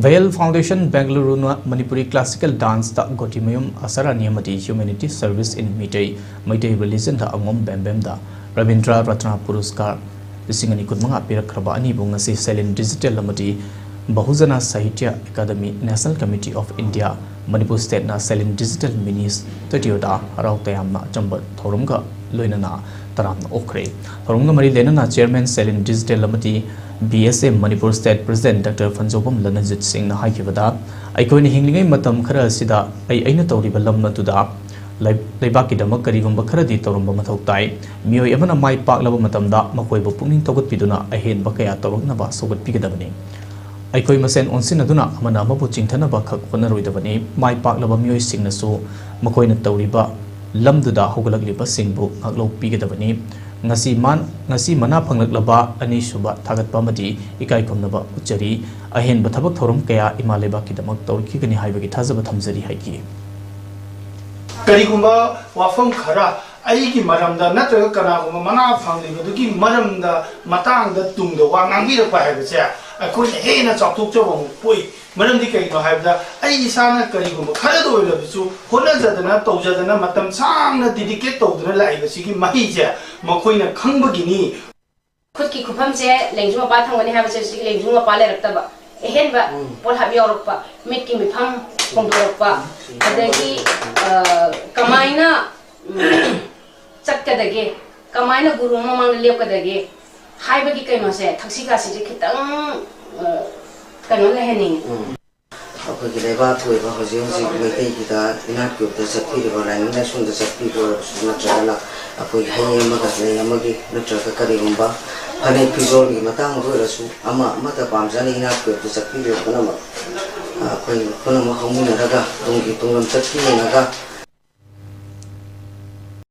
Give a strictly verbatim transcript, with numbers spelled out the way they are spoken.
Van foundation ꯕꯦꯡꯒꯂꯨꯔꯨꯅ Manipuri classical ꯗꯥꯟꯁꯇ ꯒꯣꯇꯤꯃꯌꯨꯝ ꯑꯁꯥꯔꯥꯅꯤ ꯑꯃꯗꯤ humanity service in Meitei, Meitei ꯔꯤꯂꯤꯖꯟꯗ ꯑꯉꯣꯝ ꯕꯦꯝꯕꯦꯝꯗ ꯔꯕꯤꯟꯗ꯭ꯔ ꯔꯠꯅ ꯄꯨꯔꯁꯀꯥꯔ ꯂꯤꯁꯤꯡ ꯑꯅꯤ ꯀꯨꯟꯃꯉꯥ ꯄꯤꯔꯛꯈ꯭ꯔꯕ ꯑꯅꯤꯕꯨ ꯉꯁꯤ ꯁꯥꯏꯂꯦꯟ ꯗꯤꯖꯤꯇꯦꯜ ꯑꯃꯗꯤ ꯕꯍꯨꯖꯅ Sahitya academy, national committee of India, Manipur ꯁ꯭ꯇꯦꯠꯅ ꯁꯥꯏꯂꯦꯟ ꯗꯤꯖꯤꯇꯦꯜ ꯃꯤꯅꯤ ꯁ꯭ꯇꯨꯗꯤꯑꯣꯗ ꯍꯔꯥꯎ ꯇꯌꯥꯝꯅ ꯑꯆꯝꯕ ꯊꯧꯔꯝꯒ ꯂꯣꯏꯅꯅ ꯇꯔꯥꯝꯅ ꯑꯣꯛꯈ꯭ꯔꯦ꯫ ꯊꯧꯔꯝꯒ ꯃꯔꯤ ꯂꯩꯅꯅ ꯆꯤꯌꯔꯃꯦꯟ ꯁꯥꯏꯂꯦꯟ ꯗꯤꯖꯤꯇꯦꯜ ꯑꯃꯗꯤ ꯕꯤ ꯑꯦꯁ ꯑꯦ ꯃꯅꯤꯄꯨꯔ ꯁ꯭ꯇꯦꯠ ꯄ꯭ꯔꯁꯤꯗꯦꯟꯠ ꯗꯥꯛꯇꯔ ꯐꯟꯖꯧꯕꯝ ꯂꯅꯖꯤꯠ ꯁꯤꯡꯅ ꯍꯥꯏꯈꯤꯕꯗ, ꯑꯩꯈꯣꯏꯅ ꯍꯤꯡꯂꯤꯉꯩ ꯃꯇꯝ ꯈꯔ ꯑꯁꯤꯗ ꯑꯩ ꯑꯩꯅ ꯇꯧꯔꯤꯕ ꯂꯝ ꯑꯗꯨꯗ ꯂꯩ-, ꯂꯩꯕꯥꯛꯀꯤꯗꯃꯛ ꯀꯔꯤꯒꯨꯝꯕ ꯈꯔꯗꯤ ꯇꯧꯔꯝꯕ ꯃꯊꯧ ꯇꯥꯏ꯫ ꯃꯤꯑꯣꯏ ꯑꯃꯅ ꯃꯥꯏ ꯄꯥꯛꯂꯕ ꯃꯇꯝꯗ ꯃꯈꯣꯏꯕꯨ ꯄꯨꯛꯅꯤꯡ ꯊꯧꯒꯠꯄꯤꯗꯨꯅ ꯑꯍꯦꯟꯕ ꯀꯌꯥ ꯇꯧꯔꯛꯅꯕ ꯁꯧꯒꯠꯄꯤꯒꯗꯕꯅꯤ꯫ ꯑꯩꯈꯣꯏ ꯃꯁꯦꯟ ꯑꯣꯟꯁꯤꯟꯅꯗꯨꯅ ꯑꯃꯅ ꯑꯃꯕꯨ ꯆꯤꯡꯊꯅꯕ ꯈꯛ ꯍꯣꯠꯅꯔꯣꯏꯗꯕꯅꯤ꯫ ꯃꯥꯏ ꯄꯥꯛꯂꯕ ꯃꯤꯑꯣꯏꯁꯤꯡꯅꯁꯨ ꯃꯈꯣꯏꯅ ꯇꯧꯔꯤꯕ ꯂꯝꯗꯨꯗ ꯍꯧꯒꯠꯂꯛꯂꯤꯕꯁꯤꯡꯕꯨ ꯉꯥꯛꯂꯧ ꯄꯤꯒꯗꯕꯅꯤ꯫ ꯉꯁꯤ ꯃꯥꯟ-, ꯉꯁꯤ ꯃꯅꯥ ꯐꯪꯂꯛꯂꯕ ꯑꯅꯤꯁꯨꯕ ꯊꯥꯒꯠꯄ ꯑꯃꯗꯤ ꯏꯀꯥꯏ ꯈꯨꯝꯅꯕ ꯎꯠꯆꯔꯤ꯫ ꯑꯍꯦꯟꯕ ꯊꯕꯛ ꯊꯧꯔꯝ ꯀꯌꯥ ꯏꯃꯥ ꯂꯩꯕꯥꯛꯀꯤꯗꯃꯛ ꯇꯧꯔꯛꯈꯤꯒꯅꯤ ꯍꯥꯏꯕꯒꯤ ꯊꯥꯖꯕ ꯊꯝꯖꯔꯤ ꯍꯥꯏꯈꯤ꯫ ꯀꯔꯤꯒꯨꯝꯕ ꯋꯥꯐꯝ ꯈꯔ ꯑꯩꯒꯤ ꯃꯔꯝꯗ ꯅꯠꯇ꯭ꯔꯒ ꯀꯅꯥꯒꯨꯝꯕ ꯃꯅꯥ ꯐꯪꯂꯤꯕꯗꯨꯒꯤ ꯃꯔꯝꯗ, ꯃꯇꯥꯡꯗ ꯇꯨꯡꯗ ꯋꯥ ꯉꯥꯡꯕꯤꯔꯛꯄ ꯍꯥꯏꯕꯁꯦ ꯑꯩꯈꯣꯏꯅ ꯍꯦꯟꯅ ꯆꯥꯎꯊꯣꯛꯆꯕ ꯑꯃꯨꯛ ꯄꯣꯛꯏ꯫ ꯃꯔꯝꯗꯤ ꯀꯩꯒꯤꯅꯣ ꯍꯥꯏꯕꯗ, ꯑꯩ ꯏꯁꯥꯅ ꯀꯔꯤꯒꯨꯝꯕ ꯈꯔꯗ ꯑꯣꯏꯔꯕꯁꯨ ꯍꯣꯠꯅꯖꯗꯅ, ꯇꯧꯖꯗꯅ, ꯃꯇꯝ ꯁꯥꯡꯅ ꯗꯤꯗꯤꯀꯦꯠ ꯇꯧꯗꯨꯅ ꯂꯥꯛꯏꯕꯁꯤꯒꯤ ꯃꯍꯩꯁꯦ ꯃꯈꯣꯏꯅ ꯈꯪꯕꯒꯤꯅꯤ꯫ ꯈꯨꯠꯀꯤ ꯈꯨꯠꯐꯝꯁꯦ ꯂꯦꯡꯖꯨꯝ ꯃꯄꯥ ꯊꯝꯒꯅꯤ ꯍꯥꯏꯕꯁꯦ ꯍꯧꯖꯤꯛ ꯂꯦꯡꯖꯨꯝ ꯃꯄꯥ ꯂꯩꯔꯛꯇꯕ꯫ ꯑꯍꯦꯟꯕ ꯎꯝ꯫ ꯄꯣꯠꯍꯥꯞ ꯌꯥꯎꯔꯛꯄ, ꯃꯤꯠꯀꯤ ꯃꯤꯐꯝ ꯍꯣꯡꯗꯣꯔꯛꯄ, ꯑꯗꯒꯤ, ꯑ, ꯀꯃꯥꯏꯅ, ꯎꯝ, ꯆꯠꯀꯗꯒꯦ, ꯀꯃꯥꯏꯅ ꯒꯨꯔꯨ ꯃꯃꯥꯡꯗ ꯂꯦꯞꯀꯗꯒꯦ ꯍꯥꯏꯕꯒꯤ ꯀꯩꯅꯣꯁꯦ, ꯊꯛꯁꯤ ꯈꯥꯁꯤꯁꯦ ꯈꯤꯇꯪ, ꯑ, ꯀꯩꯅꯣ ꯂꯩꯍꯟꯅꯤꯡꯉꯤ꯫ ꯎꯝ꯫ ꯑꯩꯈꯣꯏꯒꯤ ꯂꯩꯕꯥꯛꯀꯤ ꯑꯣꯏꯕ ꯍꯧꯖꯤꯛ ꯍꯧꯖꯤꯛ ꯃꯩꯇꯩꯒꯤꯗ ꯏꯅꯥꯠꯀꯤ ꯑꯣꯏꯕꯗ ꯆꯠꯄꯤꯔꯤꯕ, ꯂꯥꯏꯅꯤꯡ ꯂꯥꯏꯁꯣꯟꯗ ꯆꯠꯄꯤꯕ ꯑꯣꯏꯔꯕꯁꯨ, ꯅꯠꯇ꯭ꯔꯒꯅ ꯑꯩꯈꯣꯏꯒꯤ ꯍꯩ ꯑꯃꯒ ꯂꯩ ꯑꯃꯒꯤ, ꯅꯠꯇ꯭ꯔꯒ ꯀꯔꯤꯒꯨꯝꯕ ꯐꯅꯦꯛ ꯐꯤꯖꯣꯜꯒꯤ ꯃꯇꯥꯡꯗ ꯑꯣꯏꯔꯁꯨ, ꯑꯃ ꯑꯃꯗ ꯄꯥꯝꯖꯅ ꯏꯅꯥꯠꯀꯤ ꯑꯣꯏꯕꯗ ꯆꯠꯄꯤꯔꯤꯕ ꯄꯨꯝꯅꯃꯛ, ꯑꯩꯈꯣꯏ ꯄꯨꯝꯅꯃꯛ ꯍꯧꯃꯤꯟꯅꯔꯒ ꯇꯨꯡꯒꯤ ꯇꯨꯡꯂꯝꯆꯠꯀꯤ ꯌꯦꯡꯉꯒ